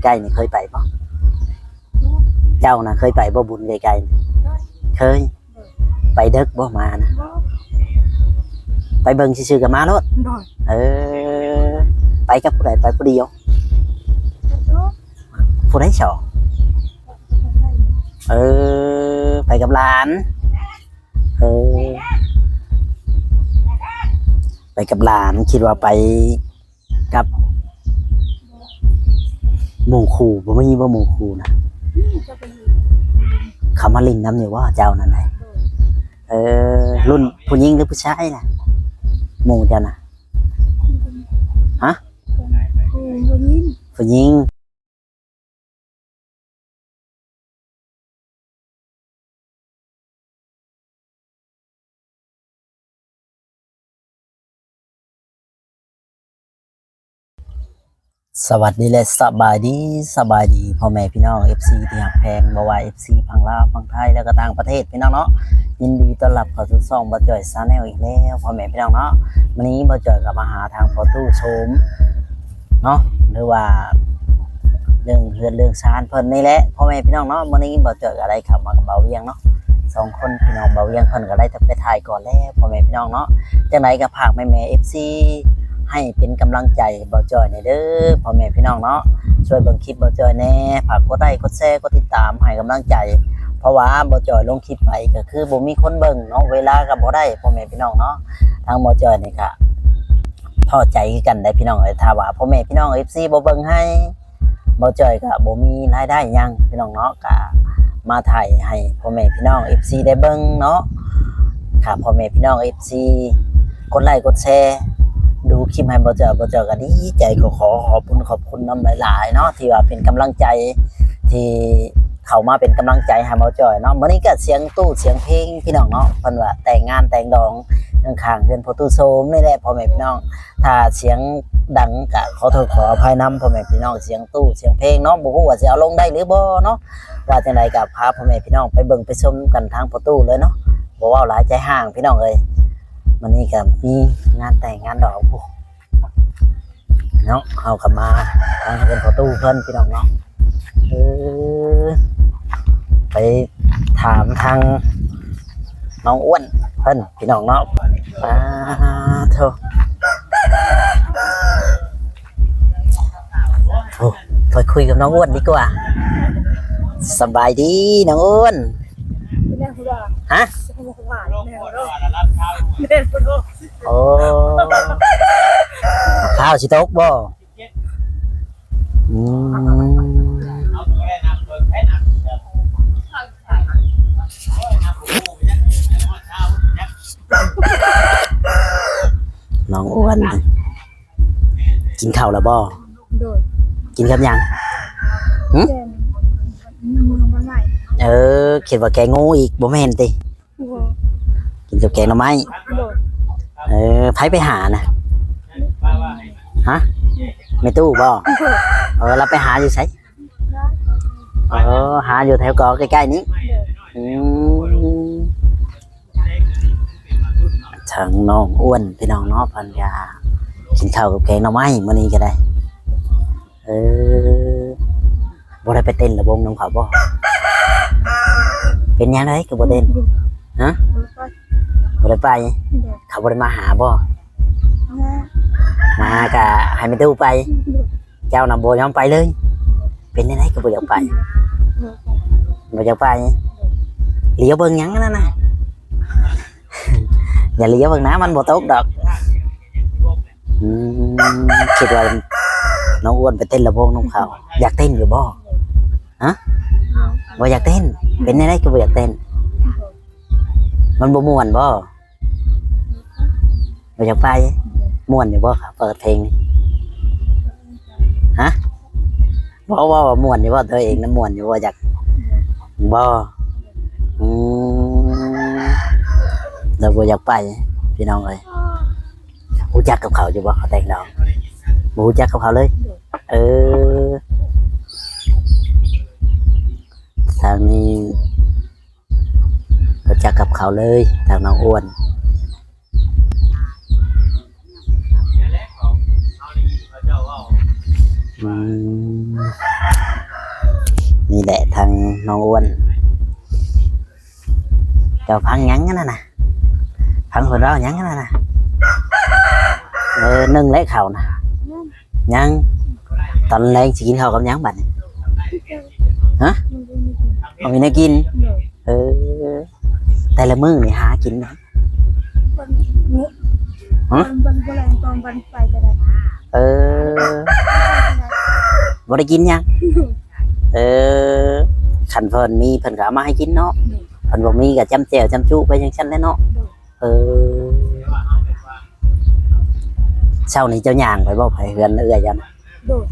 ໃກ້ນີ້ເຄີຍໄປບໍ່? ເຈົ້ານະເຄີຍໄປບໍ່ ບຸນໃກ້ໆ? ເຄີຍ. ໄປເດິກບໍ່ມານະ? ໄປເບິ່ງຊື່ໆກໍມາໂລດ? ໂດຍ. ເອີ ໄປກັບຜູ້ໃດ? ໄປຜູ້ດຽວ? ໂດຍ. ຜູ້ໃດສອງ? ເອີ ໄປກັບຫຼານ. ເອີ ໄປກັບຫຼານ ຄິດວ່າໄປ ກັບໝູ່ຄູ່. ບໍ່ມີບໍ່ໝູ່ຄູ່ນະ? ເຂົາມາຫຼິ້ນນຳຢູ່ບໍ່ເຈົ້ານັ້ນນະ? ເອີ ລຸ້ນຜູ້ຍິງຫຼືຜູ້ຊາຍນະ ໝູ່ເຈົ້ານະ? ຮະ? ຜູ້ຍິງ. ຜູ້ຍິງ. ສະຫວັດດີ ແລະ ສະບາຍດີ ສະບາຍດີພໍ່ແມ່ພີ່ນ້ອງ ເອັຟຊີ ທີ່ຮັກແພງ ບໍ່ວ່າ ເອັຟຊີ ຝັ່ງລາວ ຝັ່ງໄທ ແລະ ກໍຕ່າງປະເທດ ພີ່ນ້ອງເນາະ. ຍິນດີຕ້ອນຮັບເຂົ້າສູ່ຊ່ອງບ່າວຈ້ອຍ Channel ອີກແລ້ວ ພໍ່ແມ່ພີ່ນ້ອງເນາະ. ມື້ນີ້ບ່າວຈ້ອຍກໍມາຫາທາງພໍ່ຕູ້ໂຊມເນາະ ຫຼືວ່າເລື່ອງເຮືອນເລື່ອງຊານເພິ່ນນີ້ແຫຼະ ພໍ່ແມ່ພີ່ນ້ອງເນາະ. ມື້ນີ້ບ່າວຈ້ອຍກໍໄດ້ເຂົ້າມາກັບບ່າວວຽງເນາະ ສອງຄົນ ພີ່ນ້ອງບ່າວວຽງເພິ່ນກໍໄດ້ໄປຖ່າຍກ່ອນແລ້ວ ພໍ່ແມ່ພີ່ນ້ອງເນາະ. ຈັ່ງໃດກໍຝາກແມ່ໆ ເອັຟຊີ ໃຫ້ເປັນກຳລັງໃຈໃຫ້ບ່າວຈ້ອຍແດ່ເດີ ພໍ່ແມ່ພີ່ນ້ອງເນາະ. ຊ່ວຍເບິ່ງຄລິບບ່າວຈ້ອຍແດ່ ຝາກກົດໄລ້ ກົດແຊ ກົດຕິດຕາມໃຫ້ກຳລັງໃຈ ເພາະວ່າບ່າວຈ້ອຍລົງຄລິບໄປກໍຄືບໍ່ມີຄົນເບິ່ງເນາະ ເວລາກໍບໍ່ໄດ້ ພໍ່ແມ່ພີ່ນ້ອງເນາະ. ທາງບ່າວຈ້ອຍນີ້ກໍທໍ້ໃຈຄືກັນໄດ໋ ພີ່ນ້ອງເອີຍ. ຖ້າວ່າພໍ່ແມ່ພີ່ນ້ອງ ເອັຟຊີ ບໍ່ເບິ່ງໃຫ້ ບ່າວຈ້ອຍກໍບໍ່ມີລາຍໄດ້ຫຍັງ ພີ່ນ້ອງເນາະ. ກໍມາຖ່າຍໃຫ້ພໍ່ແມ່ພີ່ນ້ອງ ເອັຟຊີ ໄດ້ເບິ່ງເນາະ. ຖ້າພໍ່ແມ່ພີ່ນ້ອງ ເອັຟຊີ ກົດໄລ້ ກົດແຊ ດູຄລິບໃຫ້ບ່າວຈ້ອຍ ບ່າວຈ້ອຍກໍດີໃຈ ກໍຂໍຂອບຄຸນຂອບຄຸນນຳຫຼາຍໆເນາະ ທີ່ວ່າເປັນກຳລັງໃຈ ທີ່ເຂົ້າມາເປັນກຳລັງໃຈໃຫ້ບ່າວຈ້ອຍເນາະ. ມື້ນີ້ກໍສຽງຕູ້ສຽງເພງ ພີ່ນ້ອງເນາະ ເພິ່ນວ່າແຕ່ງງານແຕ່ງດອງ ຂ້າງໆເຮືອນພໍ່ຕູ້ໂຊມນີ້ແຫຼະ ພໍ່ແມ່ພີ່ນ້ອງ. ຖ້າສຽງດັງກໍຂໍໂທດຂໍອະໄພນຳ ພໍ່ແມ່ພີ່ນ້ອງ. ສຽງຕູ້ສຽງເພງເນາະ ບໍ່ຮູ້ວ່າຊິເອົາລົງໄດ້ຫຼືບໍ່ເນາະ. ວ່າຈັ່ງໃດກໍພາພໍ່ແມ່ພີ່ນ້ອງໄປເບິ່ງໄປຊົມກັນທາງປະຕູເລີຍເນາະ ບໍ່ເວົ້າຫຼາຍໃຈຮ້າງ ພີ່ນ້ອງເອີຍ. ມື້ນີ້ກໍມີງານແຕ່ງງານດອງພຸ້ນເນາະ ເຮົາກໍມາທາງເຮືອນປະຕູເພິ່ນ ພີ່ນ້ອງເນາະ. ເອີ ໄປຖາມທາງນ້ອງອ້ວນເພິ່ນ ພີ່ນ້ອງເນາະ. ປາໂທ ໂອ້ ໄປຄຸຍກັບນ້ອງອ້ວນດີກວ່າ. ສະບາຍດີນ້ອງອ້ວນ. ຮະ? ໂອ້ ຟ້າວຊິຕົກບໍ່? ອືມ ນ້ອງອ້ວນ ກິນເຂົ້າແລ້ວບໍ່? ໂດຍ. ກິນກັບຫຍັງ? ຫຶ? ແກງໜໍ່ໄມ້. ເອີ ຄິດວ່າແກງງູອີກ ບໍ່ແມ່ນຕິ? ບໍ່. ກິນກັບແກງໜໍ່ໄມ້. ໂດຍ. ເອີ ໃຜໄປຫານະ? ຮະ? ແມ່ຕູ້ບໍ່? ໂດຍ. ເອີ ລາວໄປຫາຢູ່ໃສ? ເອີ ຫາຢູ່ແຖວກໍໃກ້ໆນີ້. ໂດຍ. ອືມ ທາງນ້ອງອ້ວນ ພີ່ນ້ອງເນາະ ເພິ່ນກະກິນເຂົ້າກັບແກງໜໍ່ໄມ້ມື້ນີ້ກໍໄດ້. ເອີ ບໍ່ໄດ້ໄປເຕັ້ນລະວົງນຳເຂົາບໍ່? ເປັນຫຍັງໃດຄືບໍ່ເຕັ້ນ? ຮະ? ບໍ່ໄດ້ໄປ. ໂດຍ. ເຂົາບໍ່ໄດ້ມາຫາບໍ່? ມາ. ມາກະໃຫ້ແມ່ຕູ້ໄປ. ໂດຍ. ເຈົ້ານະບໍ່ຍອມໄປເລີຍ. ເປັນແນວໃດຄືບໍ່ຢາກໄປ? ບໍ່ຢາກໄປ. ຫຼຽວເບິ່ງຫຍັງນັ້ນນະ? ຢ່າຫຼຽວເບິ່ງນະ ມັນບໍ່ຕົກດອກ. ອືມ ຄິດວ່ານ້ອງອ້ວນໄປເຕັ້ນລະວົງນຳເຂົາ. ຢາກເຕັ້ນຢູ່ບໍ່? ຮະ? ບໍ່ຢາກເຕັ້ນ. ເປັນແນວໃດຄືບໍ່ຢາກເຕັ້ນ? ມັນບໍ່ມ່ວນບໍ່? ບໍ່ຢາກໄປ. ມ່ວນຢູ່ບໍ່ ເຂົາເປີດເພງນີ້? ຮະ? ເວົ້າ ເວົ້າວ່າມ່ວນຢູ່ບໍ່? ຕົວເອງນະມ່ວນຢູ່ບໍ່? ຢາກ ບໍ່. ອືມ ລາວບໍ່ຢາກໄປ ພີ່ນ້ອງເອີຍ. ຮູ້ຈັກກັບເຂົາຢູ່ບໍ່ ເຂົາແຕ່ງດອງ? ບໍ່ຮູ້ຈັກກັບເຂົາເລີຍ. ເອີ ທາງນີ້ ບໍ່ຈັກກັບເຂົາເລີຍ ທາງນ້ອງອ້ວນ. ອືມ ແຕະທາງນ້ອງອ້ວນ. ເຈົ້າຟັງຫຍັງຫັ້ນນະ? ຟັງເພິ່ນເວົ້າຫຍັງຫັ້ນນະ? ເອີ ໜຶ້ງແລ້ວເຂົ້ານະ? ຍັງ. ຕອນແລງຊິກິນເຂົ້າກັບຫຍັງບັດນີ້? ຮະ? ບໍ່ມີແນວກິນ. ເອີ ແຕ່ລະມື້ນີ້ຫາກິນຫຍັງ? ຮະ? ເອີ ບໍ່ໄດ້ກິນຫຍັງ. ເອີ ຄັນເພິ່ນມີເພິ່ນກໍເອົາມາໃຫ້ກິນເນາະ. ເພິ່ນບໍ່ມີກໍຈ້ຳແຈ່ວຈ້ຳຈຸໄປຈັ່ງຊັ້ນແຫຼະເນາະ. ເອີ ເຊົ້ານີ້ເຈົ້າຍ່າງໄປບໍ່ ໄປເຮືອນເອື້ອຍເຈົ້ານະ? ໂດຍ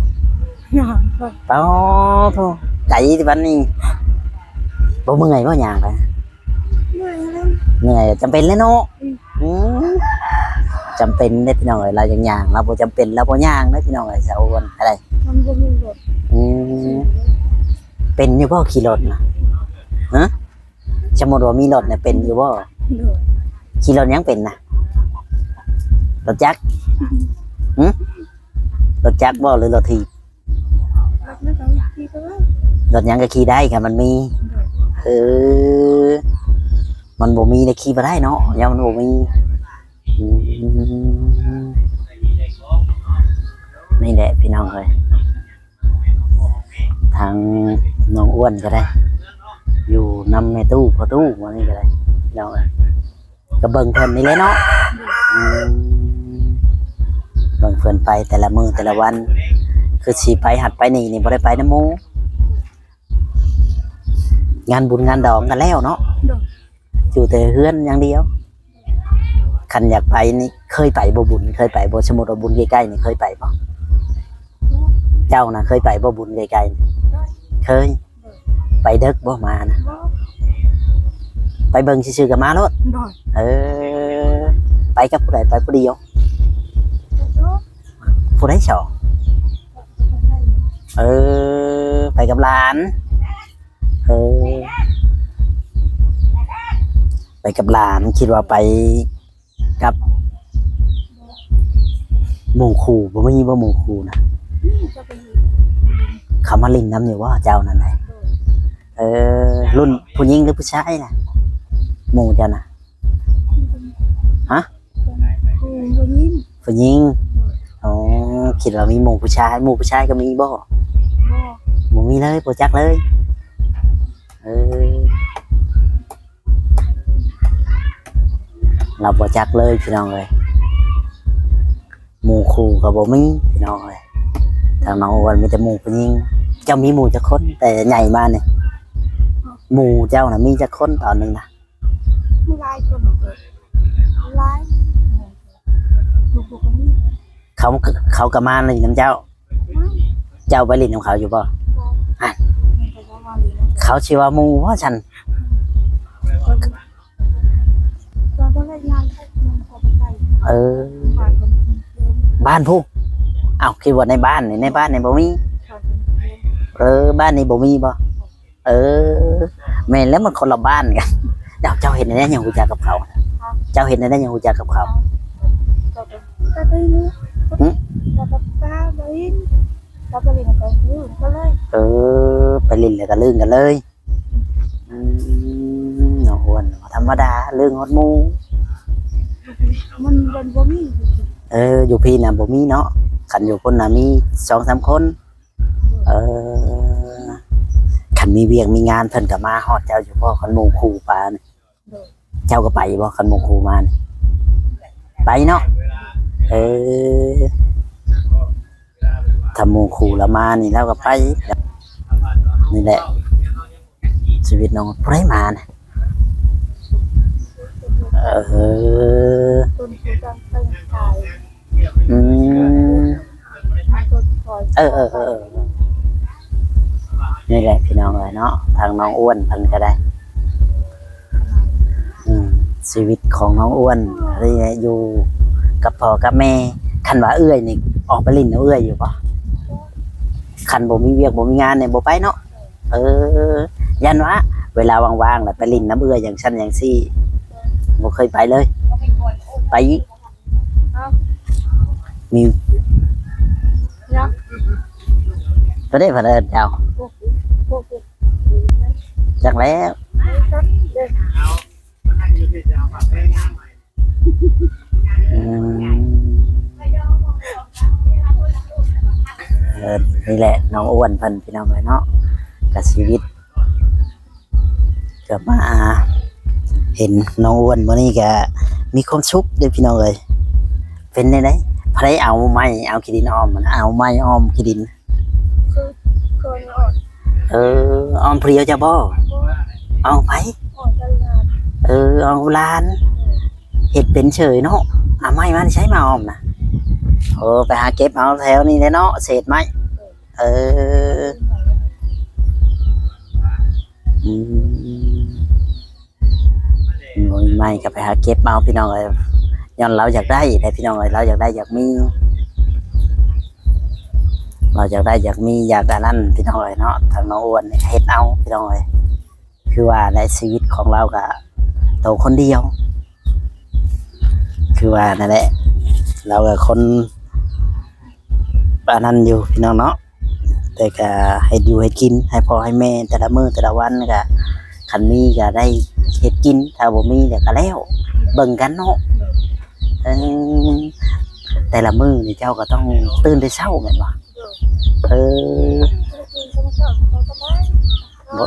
ຍ່າງໄປ. ປາໂທ້ ໄກປານນີ້ ບໍ່ເມື່ອຍບໍ່ຍ່າງໄປ? ເມື່ອຍແລ້ວ. ເມື່ອຍ ຈຳເປັນແຫຼະເນາະ. ອືມ ອືມ ຈຳເປັນເດ້ພີ່ນ້ອງເອີຍ. ລາວຍັງຍ່າງ ລາວບໍ່ຈຳເປັນ ລາວບໍ່ຍ່າງເດ້ພີ່ນ້ອງເອີຍ. ສາວອ້ວນ ອະໄລ ມັນບໍ່ມີລົດ. ອືມ ເປັນຢູ່ບໍ່ຂີ່ລົດນະ? ຮະ? ສົມມຸດວ່າມີລົດນີ້ເປັນຢູ່ບໍ່? ໂດຍ ຂີ່ລົດຫຍັງເປັນນະ? ລົດຈັກ? ຫື? ລົດຈັກບໍ່ ຫຼືລົດຖີບ? ລົດຫຍັງກໍຂີ່ໄດ້. ລົດຫຍັງກໍຂີ່ໄດ້ ຄັນມັນມີ. ໂດຍ ເອີ ມັນບໍ່ມີແລ້ວຂີ່ບໍ່ໄດ້ເນາະ ຢ້ານມັນບໍ່ມີ. ອືມ ນີ້ແຫຼະພີ່ນ້ອງເອີຍ. ທາງນ້ອງອ້ວນກໍໄດ້ ຢູ່ນຳແມ່ຕູ້ພໍ່ຕູ້ ວ່ານີ້ກໍໄດ້ເນາະ. ກໍເບິ່ງເພິ່ນນີ້ແຫຼະເນາະ. ອືມ ເບິ່ງເພິ່ນໄປແຕ່ລະມື້ແຕ່ລະວັນ ຄືຊິໄປຫັ້ນໄປນີ້ນີ້ ບໍ່ໄດ້ໄປນຳໝູ່. ງານບຸນງານດອງກໍແລ້ວເນາະ. ໂດຍ ຢູ່ແຕ່ເຮືອນຢ່າງດຽວ. ຄັນຢາກໄປນີ້ ເຄີຍໄປບໍ່ບຸນ? ເຄີຍໄປບໍ່? ສົມມຸດວ່າບຸນໃກ້ໆນີ້ ເຄີຍໄປບໍ່? ເຈົ້ານະເຄີຍໄປບໍ່ບຸນໃກ້ໆນີ້? ເຄີຍ. ໄປເດິກບໍ່ມານະ? ໄປເບິ່ງຊື່ໆກໍມາໂລດ. ໂດຍ ເອີ ໄປກັບຜູ້ໃດ? ໄປຜູ້ດຽວ? ຜູ້ໃດສອງ? ເອີ ໄປກັບຫຼານ. ເອີ ໄປກັບຫຼານ. ຄິດວ່າໄປກັບໝູ່ຄູ່. ບໍ່ມີບໍ່ໝູ່ຄູ່ນະ? ເຂົາມາຫຼິ້ນນຳຢູ່ບໍ່ເຈົ້ານັ້ນນະ? ເອີ ລຸ້ນຜູ້ຍິງຫຼືຜູ້ຊາຍນະ ໝູ່ເຈົ້ານະ? ຮະ? ຜູ້ຍິງ. ຜູ້ຍິງ. ອໍ ຄິດວ່າມີໝູ່ຜູ້ຊາຍ. ໝູ່ຜູ້ຊາຍກໍມີບໍ່? ບໍ່ ບໍ່ມີເລີຍ ບໍ່ຈັກເລີຍ. ເອີ ລາວບໍ່ຈັກເລີຍພີ່ນ້ອງເອີຍ. ໝູ່ຄູ່ກໍບໍ່ມີພີ່ນ້ອງເອີຍ. ທາງນ້ອງອ້ວນມີແຕ່ໝູ່ຜູ້ຍິງ. ເຈົ້າມີໝູ່ຈັກຄົນ ແຕ່ໃຫຍ່ມານີ້? ໝູ່ເຈົ້ານະມີຈັກຄົນຕອນນີ້ນະ? ຫຼາຍຄົນເກີດ ຫຼາຍ ຢູ່ບໍ່ກໍມີ. ເຂົາ ເຂົາກໍມາຫຼິ້ນນຳເຈົ້າ? ມາ. ເຈົ້າໄປຫຼິ້ນນຳເຂົາຢູ່ບໍ່? ບໍ່. ຮະ? ເຂົາຊິວ່າໝູ່ບໍ່ຊັ້ນ? ເອີ ບ້ານຜູ້. ອ້າວ ຄິດວ່າໃນບ້ານນີ້ ໃນບ້ານນີ້ບໍ່ມີ? ເອີ ບ້ານນີ້ບໍ່ມີບໍ່? ເອີ ແມ່ນແລ້ວ ມັນຄົນລະບ້ານກັນ. ເຈົ້າ ເຈົ້າເຮັດແນວໃດຍັງຮູ້ຈັກກັບເຂົາ? ເຈົ້າເຮັດແນວໃດຍັງຮູ້ຈັກກັບເຂົາ? ຫຶ? ເອີ ໄປຫຼິ້ນແລ້ວກໍລື່ນກັນເລີຍ. ອືມ ນ້ອງອ້ວນ ທຳມະດາ ລື່ນຮອດໝູ່. ມັນ ມັນບໍ່ມີ. ເອີ ຢູ່ພີ້ນະບໍ່ມີເນາະ. ຄັນຢູ່ພຸ້ນນະມີສອງສາມຄົນ. ເອີ ຄັນມີວຽກມີງານເພິ່ນກໍມາຮອດເຈົ້າຢູ່ບໍ່? ຄັນໝູ່ຄູ່ປານີ້ ໂດຍ ເຈົ້າກໍໄປຢູ່ບໍ່? ຄັນໝູ່ຄູ່ມານີ້ ໄປເນາະ. ເອີ ຖ້າໝູ່ຄູ່ລາວມານີ້ລາວກໍໄປ. ນີ້ແຫຼະ ຊີວິດນ້ອງ. ຜູ້ໃດມານະ? ເອີ ອືມ ເອີ ເອີ ເອີ ນີ້ແຫຼະພີ່ນ້ອງເອີຍເນາະ ທາງນ້ອງອ້ວນເພິ່ນກໍໄດ້ ອືມ ຊີວິດຂອງນ້ອງອ້ວນນີ້ແຫຼະ ຢູ່ກັບພໍ່ກັບແມ່. ຄັນວ່າເອື້ອຍນີ້ອອກໄປຫຼິ້ນນຳເອື້ອຍຢູ່ບໍ່? ຄັນບໍ່ມີວຽກບໍ່ມີງານນີ້ບໍ່ໄປເນາະ. ເອີ ຢ້ານວ່າເວລາວ່າງໆ ແລ້ວໄປຫຼິ້ນນຳເອື້ອຍຈັ່ງຊັ້ນຈັ່ງຊີ້. ບໍ່ເຄີຍໄປເລີຍ. ໄປ ມີ ເນາະ ບໍ່ໄດ້ ເພິ່ນເອີ້ນເຈົ້າ. ຈັກແລ້ວ. ອືມ ເອີ ນີ້ແຫຼະນ້ອງອ້ວນເພິ່ນ ພີ່ນ້ອງເອີຍເນາະ ກະຊີວິດ ກໍມາເຫັນນ້ອງອ້ວນມື້ນີ້ກໍມີຄວາມສຸກເດ້ພີ່ນ້ອງເອີຍ. ເປັນແນວໃດ? ໃຜເອົາໄມ້ເອົາຂີ້ດິນອ້ອມ? ເອົາໄມ້ອ້ອມຂີ້ດິນ. ຄືຄົນອອກ ເອີ ອ້ອມຜູ້ດຽວເຈົ້າບໍ່? ບໍ່ ອ້ອມໃຜ? ອອກກັບຫຼານ. ເອີ ອ້ອມກັບຫຼານ. ເອີ ເຮັດເປັນເສີຍເນາະ. ເອົາໄມ້ມາໃສມາອ້ອມນະ? ໂອ້ ໄປຫາເກັບເອົາແຖວນີ້ແຫຼະເນາະ ເສດໄມ້. ເອີ ເອີ ອືມ ບໍ່ມີໄມ້ກໍໄປຫາເກັບເອົາພີ່ນ້ອງເອີຍ. ຍ້ອນລາວຢາກໄດ້ແຫຼະພີ່ນ້ອງເອີຍ ລາວຢາກໄດ້ຢາກມີ ລາວຢາກໄດ້ຢາກມີ ຢາກອັນນັ້ນພີ່ນ້ອງເອີຍເນາະ. ທາງນ້ອງອ້ວນນີ້ເຮັດເອົາພີ່ນ້ອງເອີຍ ຄືວ່າໃນຊີວິດຂອງລາວກໍໂຕຄົນດຽວ ຄືວ່ານັ້ນແຫຼະ ລາວກໍຄົນ ປານນັ້ນຢູ່ພີ່ນ້ອງເນາະ ແຕ່ກະເຮັດຢູ່ເຮັດກິນໃຫ້ພໍ່ໃຫ້ແມ່ແຕ່ລະມື້ແຕ່ລະວັນ ກະຄັນມີກະໄດ້ເຮັດກິນ ຖ້າບໍ່ມີແລ້ວກະແລ້ວ ເບິ່ງກັນເນາະ. ເອີ ແຕ່ລະມື້ນີ້ເຈົ້າກໍຕ້ອງຕື່ນແຕ່ເຊົ້າແມ່ນບໍ່? ເອີ ບໍ່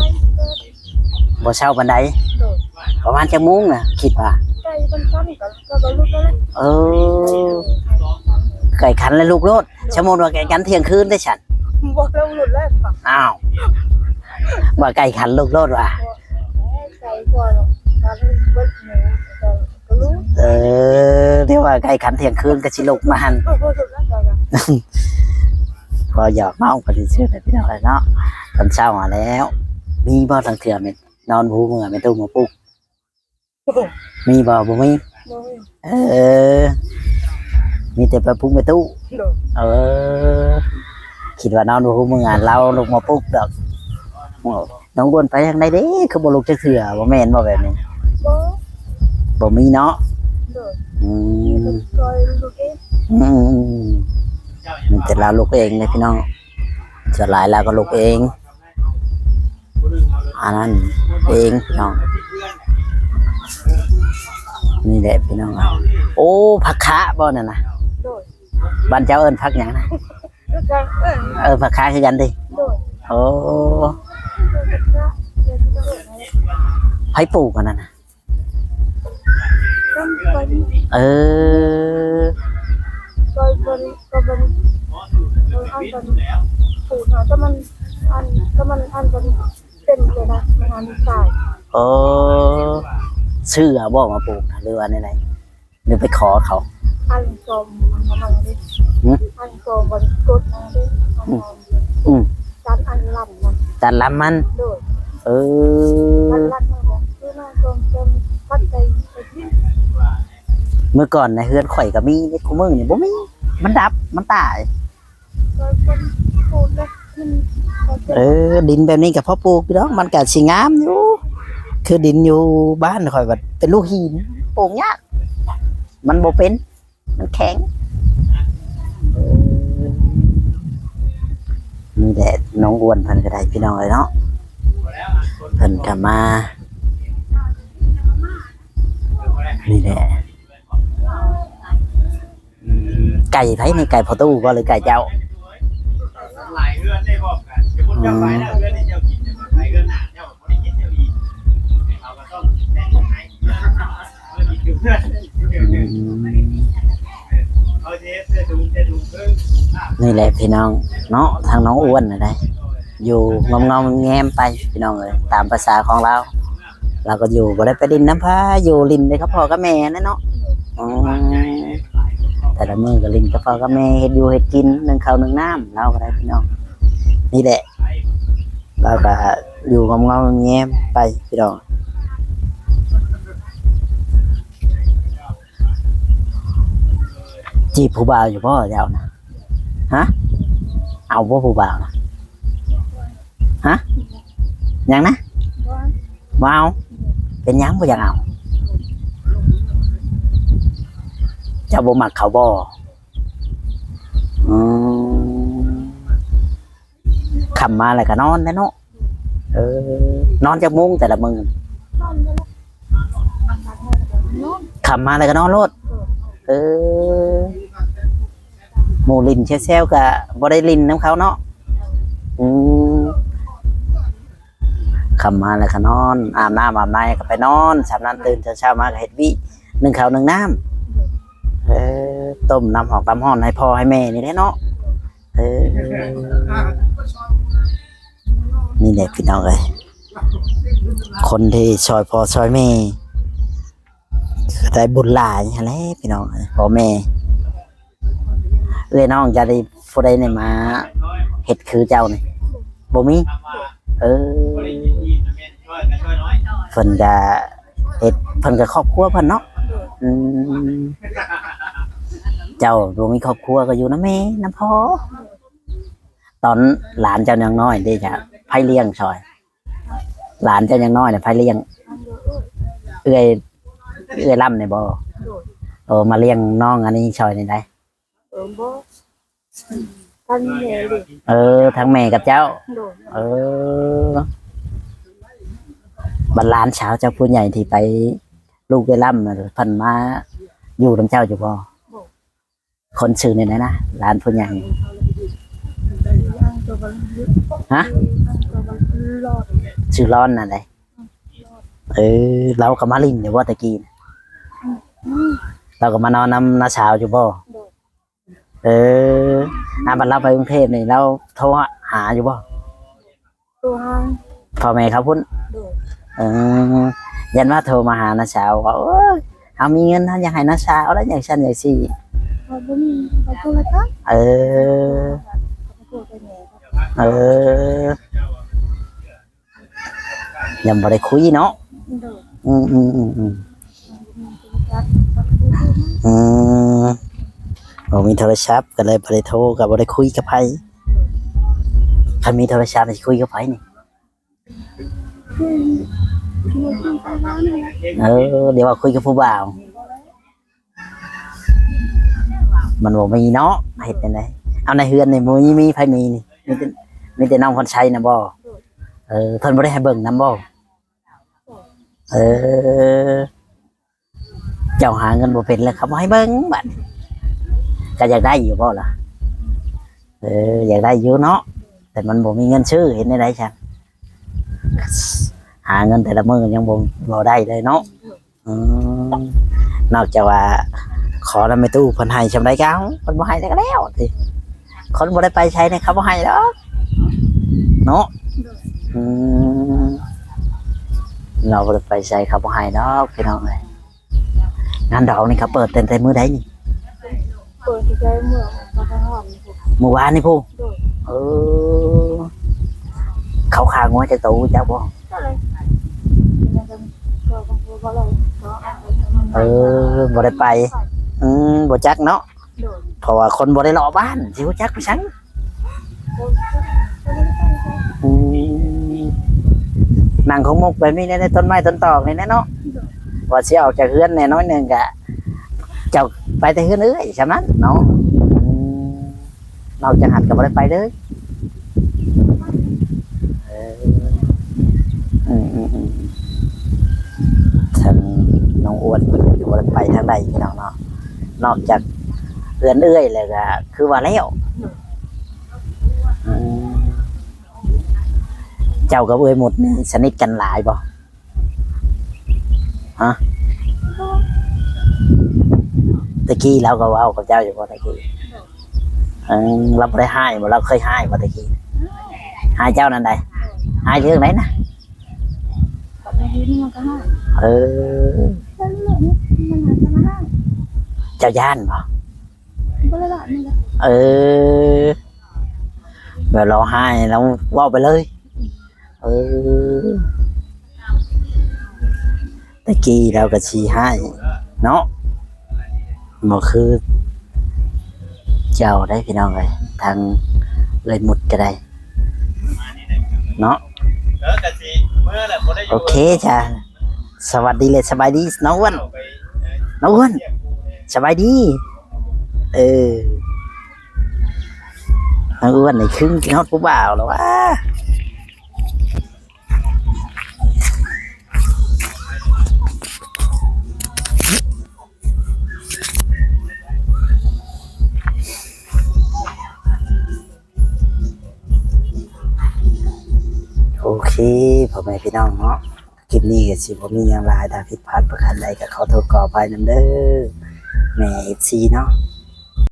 ບໍ່ເຊົ້າປານໃດ. ໂດຍ ປະມານຈັກໂມງນະ ຄິດວ່າ? ໄກ່ມັນສັ່ນກໍ ກໍ ກໍລຸກແລ້ວແຫຼະ. ເອີ ໄກ່ຂັນແລ້ວລຸກໂລດ. ໂດຍ ສົມມຸດວ່າໄກ່ຂັນທ່ຽງຄືນເດ້ຊັ້ນ? ບໍ່ ລຸກໂລດແລ້ວ. ອ້າວ ວ່າໄກ່ຂັນລຸກໂລດວ່າ. ບໍ່ ໄກ່ກ່ອນ ກັນເບິດມື້ກໍ ກໍລຸກ. ເອີ ຖືວ່າໄກ່ຂັນທ່ຽງຄືນກໍຊິລຸກມາຫັ້ນ. ເອີ ບໍ່ລຸກແລ້ວກໍ ພໍຢອກນ້ອງເພິ່ນຊື່ໆ ພີ່ນ້ອງເອີຍເນາະ. ຕອນເຊົ້າມາແລ້ວ ມີບໍ່ລາງເທື່ອແມ່ນນອນຫູເມື່ອແມ່ຕູ້ມາປຸກ? ມີບໍ່? ບໍ່ມີ. ບໍ່ມີ. ເອີ ມີແຕ່ໄປປຸກແມ່ຕູ້. ໂດຍ ເອີ ຄິດວ່ານອນຫູເມື່ອລາວລຸກມາປຸກດອກ. ໂອ້ ນ້ອງອ້ວນໄປທາງໃດເດ້ ຄືບໍ່ລຸກຈັກເທື່ອ? ບໍ່ແມ່ນບໍ່ແບບນີ້? ບໍ່ ບໍ່ມີເນາະ. ໂດຍ ອືມ ມີແຕ່ຂ້ອຍລຸກເອງ. ອືມ ມີແຕ່ລາວລຸກເອງເດ້ພີ່ນ້ອງ. ສ່ວນຫຼາຍລາວກໍລຸກເອງ ອັນນັ້ນເອງພີ່ນ້ອງ. ນີ້ແຫຼະພີ່ນ້ອງ. ໂອ້ ຜັກຄະບໍ່ນັ້ນນະ? ໂດຍ ບ້ານເຈົ້າເອີ້ນຜັກຫຍັງນະ? ຄືກັນ ເອີ້ນ ເອີ້ນຜັກຄະຄືກັນຕິ? ໂດຍ ໂອ້ ຄືກັນ ໃຜປູກອັນນັ້ນນະ? ກັນ ກັນ ເອີ ກໍ ກໍ ກໍ ກໍ ອັນ ອັນ ປູກຫາ ກໍມັນ ອັນ ກໍມັນ ອັນ ກໍເປັນເລີຍນະ ມັນ ອັນ ຕາຍ. ໂອ້ ຊື້ເອົາບໍ່ມາປູກ ຫຼືວ່າແນວໃດ? ຫຼືໄປຂໍເຂົາ? ອັນກໍມັນ ອັນ ຫື? ອັນກໍມັນກົດມາເດ້ ອັນ ອືມ ຕັດອັນລຳມັນ ຕັດລຳມັນ. ໂດຍ ເອີ ຕັດລຳມັນກໍຄືມາກໍ ກໍຕັດໃສ່ ໃສ່ດິນ. ເມື່ອກ່ອນໃນເຮືອນຂ້ອຍກໍມີເດ້ ຄູ່ມື້ນີ້ບໍ່ມີ ມັນດັບ ມັນຕາຍ. ເອີ ດິນແບບນີ້ກໍພໍປູກຢູ່ດອກ ມັນກໍຊິງາມຢູ່ ຄືດິນຢູ່ບ້ານຂ້ອຍບັດເປັນລູກຫີນ ປູກຍາກ ມັນບໍ່ເປັນ ມັນແຂງ. ນີ້ແຫຼະ ນ້ອງອ້ວນເພິ່ນກໍໄດ້ພີ່ນ້ອງເອີຍເນາະ ເພິ່ນກໍມາ ນີ້ແຫຼະ. ໄກ່ໃຜນີ້? ໄກ່ພໍ່ຕູ້ບໍ່ ຫຼືໄກ່ເຈົ້າ? ອືມ ນີ້ແຫຼະພີ່ນ້ອງເນາະ ທາງນ້ອງອ້ວນນະໄດ໋ ຢູ່ງອມໆແງມໄປພີ່ນ້ອງເອີຍ ຕາມພາສາຂອງລາວ. ລາວກໍຢູ່ ບໍ່ໄດ້ໄປຫຼິ້ນນຳໃຜ ຢູ່ຫຼິ້ນແຕ່ກັບພໍ່ກັບແມ່ແຫຼະເນາະ. ອືມ ແຕ່ລະມື້ກໍຫຼິ້ນກັບພໍ່ກັບແມ່ ເຮັດຢູ່ເຮັດກິນ ໜຶ້ງເຂົ້າໜຶ້ງນ້ຳ ລາວກໍໄດ້ພີ່ນ້ອງ. ນີ້ແຫຼະ ລາວກໍຢູ່ງອມໆແງມໄປພີ່ນ້ອງ. ຈີບຜູ້ບ່າວຢູ່ບໍ່ເຈົ້ານະ? ຮະ? ເອົາບໍ່ຜູ້ບ່າວນະ? ຮະ? ຫຍັງນະ? ບໍ່ເອົາ. ເປັນຫຍັງບໍ່ຢາກເອົາ? ເຈົ້າບໍ່ມັກເຂົາບໍ່? ອືມ ຄ່ຳມາແລ້ວກໍນອນແຫຼະເນາະ. ເອີ ເອີ ນອນຈັກໂມງແຕ່ລະມື້? ຄ່ຳມາແລ້ວກໍນອນໂລດ. ເອີ ໝູ່ຫຼິ້ນແຊວໆ ກໍບໍ່ໄດ້ຫຼິ້ນນຳເຂົາເນາະ. ອືມ ຄ່ຳມາແລ້ວກໍນອນ ອາບນ້ຳອາບໃນກໍໄປນອນ. ສ່ຳນັ້ນຕື່ນເຊົ້າໆ ມາກໍເຮັດວຽກ ໜຶ້ງເຂົ້າໜຶ້ງນ້ຳ ເອີ ຕົ້ມນ້ຳຮອກນ້ຳຮ້ອນໃຫ້ພໍ່ໃຫ້ແມ່ນີ້ແຫຼະເນາະ. ເອີ ນີ້ແຫຼະພີ່ນ້ອງເອີຍ ຄົນທີ່ຊ່ອຍພໍ່ຊ່ອຍແມ່ ໄດ້ບຸນຫຼາຍຫັ້ນແຫຼະພີ່ນ້ອງເອີຍ ພໍ່ແມ່. ເອື້ອຍນ້ອງຈະໄດ້ຜູ້ໃດນີ້ມາເຮັດຄືເຈົ້ານີ້ ບໍ່ມີ? ເອີ ເພິ່ນກະເຮັດ ເພິ່ນກະຄອບຄົວເພິ່ນເນາະ. ອືມ ເຈົ້າບໍ່ມີຄອບຄົວກໍຢູ່ນຳແມ່ນຳພໍ່. ຕອນຫຼານເຈົ້າຍັງນ້ອຍເດ້ ຈະໃຜລ້ຽງຊ່ອຍ? ຫຼານເຈົ້າຍັງນ້ອຍນະ ໃຜລ້ຽງ? ເອື້ອຍ ເອື້ອຍລຳນີ້ບໍ່? ໂດຍ ເອີ ມາລ້ຽງນ້ອງອັນນີ້ຊ່ອຍນີ້ໄດ໋. ເອີ ບໍ່ ທັງແມ່ເດ້. ເອີ ທັງແມ່ກັບເຈົ້າ. ໂດຍ ເອີ ບັດຫຼານສາວເຈົ້າຜູ້ໃຫຍ່ທີ່ໄປ ລູກເອື້ອຍລຳນະ ເພິ່ນມາຢູ່ນຳເຈົ້າຢູ່ບໍ່? ບໍ່. ຄົນຊື່ແນວໃດນະ ຫຼານຜູ້ໃຫຍ່? ຮະ? ຊື່ລອນນະໃດ? ເອີ ລາວກໍມາຫຼິ້ນຢູ່ບໍ່ແຕ່ກີ້? ລາວກໍມານອນນຳນ້າສາວຢູ່ບໍ່? ໂດຍ ເອີ ອາ ບັດລາວໄປກຸງເທບນີ້ ລາວໂທຫາຢູ່ບໍ່? ໂທຫາພໍ່ແມ່ເຂົາພຸ້ນ. ໂດຍ ເອີ ຢ້ານວ່າໂທມາຫານ້າສາວວ່າ ໂອ້ຍ ເຮົາມີເງິນ ເຮົາຢາກໃຫ້ນ້າສາວແລ້ວ ຈັ່ງຊັ້ນຈັ່ງຊີ້. ເຂົາບໍ່ມີ ເຂົາໂທລະສັບ. ເອີ ເອີ ຍັງບໍ່ໄດ້ຄຸຍເນາະ. ໂດຍ ອືມໆໆໆ ອືມ ບໍ່ມີໂທລະສັບກໍເລີຍບໍ່ໄດ້ໂທ ກໍບໍ່ໄດ້ຄຸຍກັບໃຜ. ຄັນມີໂທລະສັບຊິຄຸຍກັບໃຜນີ້? ເອີ ດຽວວ່າຄຸຍກັບຜູ້ບ່າວ ມັນບໍ່ມີເນາະ ເຮັດແນວໃດ? ເອົາ ໃນເຮືອນນີ້ບໍ່ມີ ມີໃຜມີນີ້? ມີແຕ່ ມີແຕ່ນ້ອງພອນໄຊນະບໍ່? ເອີ ເພິ່ນບໍ່ໄດ້ໃຫ້ເບິ່ງນຳບໍ່? ເອີ ເຈົ້າຫາເງິນບໍ່ເປັນແລ້ວ ເຂົາບໍ່ໃຫ້ເບິ່ງບັດ. ກໍຢາກໄດ້ຢູ່ບໍ່ລະ? ເອີ ຢາກໄດ້ຢູ່ເນາະ ແຕ່ມັນບໍ່ມີເງິນຊື້ ເຮັດແນວໃດຊັ້ນ? ຫາເງິນແຕ່ລະມື້ຍັງບໍ່ ບໍ່ໄດ້ເລີຍເນາະ. ອືມ ນອກຈາກວ່າຂໍນຳແມ່ຕູ້ເພິ່ນໃຫ້ຊ່ຳໃດກໍເອົາ ເພິ່ນບໍ່ໃຫ້ແລ້ວກໍແລ້ວຕິ. ຄົນບໍ່ໄດ້ໄປໃສນີ້ເຂົາບໍ່ໃຫ້ດອກເນາະ. ໂດຍ ອືມ ລາວບໍ່ໄດ້ໄປໃສເຂົາບໍ່ໃຫ້ດອກພີ່ນ້ອງເອີຍ. ງານດອງນີ້ເຂົາເປີດຕັ້ງແຕ່ມື້ໃດນີ້? ເປີດຕັ້ງແຕ່ມື້ ມື້ວານນີ້ພຸ້ນ. ໂດຍ ເອີ ເຂົາຂ້າງົວຈັກໂຕຮູ້ຈັກບໍ່? ເອີ ບໍ່ໄດ້ໄປ. ອືມ ບໍ່ຈັກເນາະ. ໂດຍ ເພາະວ່າຄົນບໍ່ໄດ້ເລາະບ້ານ ຊິຮູ້ຈັກໄປຊັ້ນ. ອືມ ນັ່ງຄົງມົກແບບນີ້ແຫຼະ ໃນຕົ້ນໄມ້ຕົ້ນຕອກນີ້ແຫຼະເນາະ. ໂດຍ ວ່າຊິອອກຈາກເຮືອນແດ່ໜ້ອຍໜຶ່ງກະ ເຈົ້າໄປແຕ່ເຮືອນເອື້ອຍຊ່ຳນັ້ນເນາະ. ອືມ ນອກຈາກຫັ້ນກໍບໍ່ໄດ້ໄປເລີຍ. ເອີ ອືມໆໆ ທາງນ້ອງອ້ວນເພິ່ນກໍບໍ່ໄດ້ໄປທາງໃດພີ່ນ້ອງເນາະ ນອກຈາກເຮືອນເອື້ອຍແລ້ວກໍຄືວ່າແລ້ວ. ອືມ ເຈົ້າກັບເອື້ອຍໝຸດນີ້ສະໜິດກັນຫຼາຍບໍ່? ຮະ? ແຕ່ກີ້ລາວກໍເວົ້າກັບເຈົ້າຢູ່ບໍ່ແຕ່ກີ້? ເອີ ລາວບໍ່ໄດ້ຮ້າຍບໍ່? ລາວເຄີຍຮ້າຍບໍ່ແຕ່ກີ້? ຮ້າຍເຈົ້ານັ້ນໃດ? ຮ້າຍເລື່ອງໃດນະ? ເອີ ເຈົ້າຢ້ານບໍ່? ບໍ່ໄດ້ວ່າຫຍັງ. ເອີ ແບບລາວຮ້າຍ ລາວເວົ້າໄປເລີຍ. ເອີ ແຕ່ກີ້ລາວກໍຊິຮ້າຍເນາະ ບໍ່ຄືເຈົ້າໃດພີ່ນ້ອງເອີຍ. ທາງເອື້ອຍໝຸດກໍໄດ້ເນາະ. ໂອເຄຈ້າ ສະຫວັດດີ ແລະ ສະບາຍດີນ້ອງອ້ວນ. ນ້ອງອ້ວນ ສະບາຍດີ. ເອີ ນ້ອງອ້ວນນີ້ຄຶງຮອດຜູ້ບ່າວແລ້ວຫວາ. ເອີ ພໍ່ແມ່ພີ່ນ້ອງເນາະ ຄລິບນີ້ກໍຊິບໍ່ມີຫຍັງຫຼາຍ ຖ້າຜິດພາດປະການໃດກໍຂໍໂທດຂໍອະໄພນຳເດີ ແມ່ເອັຟຊີເນາະ.